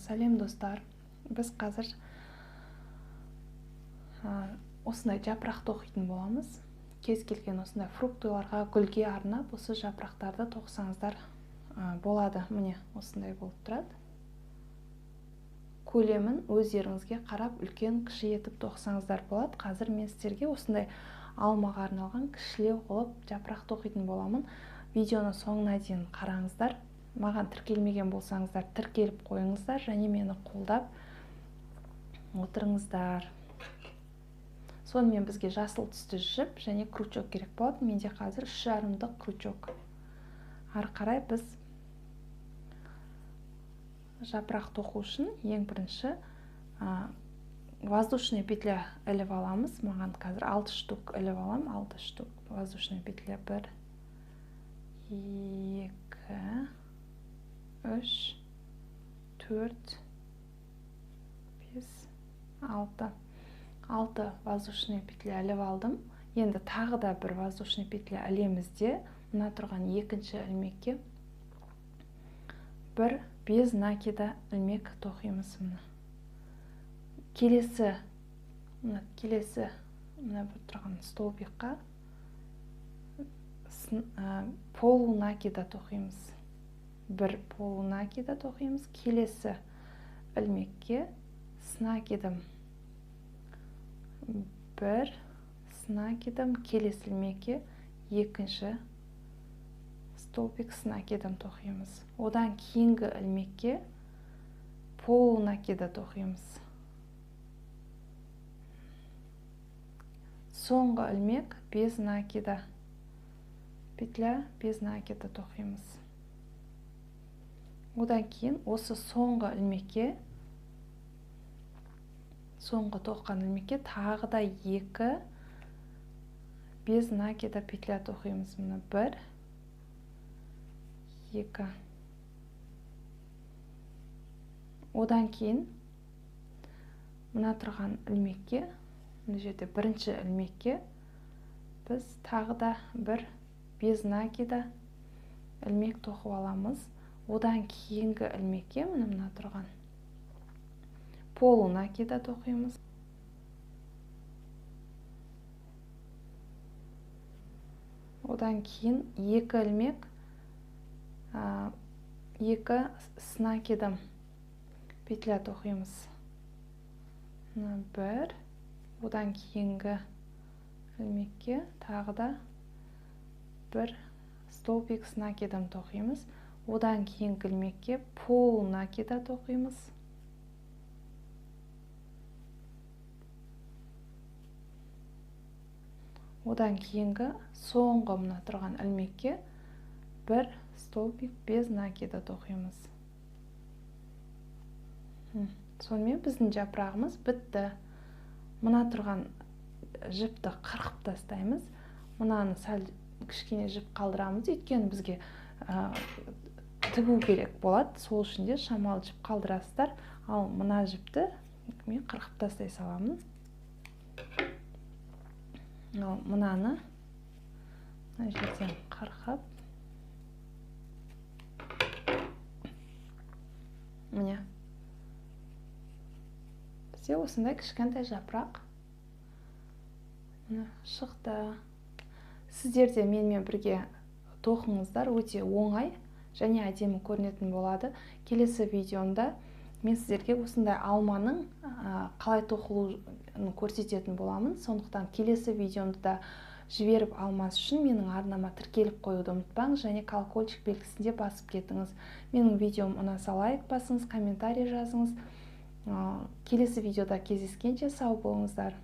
Сәлем достар. Біз қазір осындай жапырақ тоқитын боламыз. Кез келген осындай фруктыларға, гүлге арнап осы жапырақтарды тоқысаңыздар болады. Міне осындай болып тұрады. Көлемін өздеріңізге қарап үлкен кіші етіп тоқысаңыздар болады. Қазір мен сіздерге осындай алмаға арналған кішілеу қылып жапырақ тоқитын боламын. Видеоны соңына дейін қараңыздар. Маған тіркелмеген болсаңыздар, тіркеліп қойыңыздар және мені қолдап отырыңыздар. Сонымен бізге жасыл түсті жіп және крючок керек болады. Менде қазір 3,5-дық крючок. Ары қарай біз жапырақ тоқу үшін ең бірінші воздушная петля іліп аламыз. Маған қазір 6 штук іліп аламын. 6 штук воздушная петля. 1, 2, 3, 4, 5, 6. 6 воздушная петля іліп алдым. Енді тағы да бір воздушная петля ілеміз де, мына тұрған екінші ілмекке бір без накида ілмек тоқимыз. Мына келесі, мына келесі мына бір тұрған столбикқа полунакида тоқимыз. Бір полунакида тоқимыз. Келесі ілмекке с накидом бір, с накидом, келесі ілмекке екінші столбик с накидом тоқимыз. Одан кейінгі ілмекке полунакида тоқимыз. Соңғы ілмек без накида, петля без накида тоқимыз. Одан кейін осы соңғы ілмекке, соңғы тоққан ілмекке тағы да 2 без накида петля тоқимыз. Мына 1, 2. Одан кейін мына тұрған ілмекке, мына жерде бірінші ілмекке біз тағы да бір без накида ілмек тоқып аламыз. Одан кейінгі ілмекке мына мына тұрған полунакида тоқимыз. Одан кейін 2 ілмек, 2 с накидом петля тоқимыз. Мына 1, одан кейінгі ілмекке тағы да бір столбик с накидом тоқимыз. Одан кейінгі ілмекке полунакида тоқимыз. Одан кейінгі соңғы мына тұрған ілмекке бір столбик без накида тоқимыз. Сонымен біздің жапырағымыз бітті. Мына тұрған жіпті қырқып тастаймыз. Мынаны сәл кішкене жіп қалдырамыз, өйткені бізге тігу керек болады. Сол үшін де шамалы жіп қалдырасыздар. Ал мына жіпті мен қырқып тастай саламын. Ал мынаны мына жерден қырқып, міне бізде осындай кішкентай жапырақ міне шықты. Сіздер де менімен бірге тоқыңыздар, өте оңай және әдемі көрінетін болады. Келесі видеомда мен сіздерге осындай алманың қалай тоқылуын көрсететін боламын. Сондықтан келесі видеомды да жіберіп алмас үшін менің арнама тіркеліп қоюды ұмытпаңыз және колокольчик белгісін де басып кетіңіз. Менің видеом ұнаса лайк басыңыз, комментарий жазыңыз. Келесі видеода кездескенше сау болыңыздар.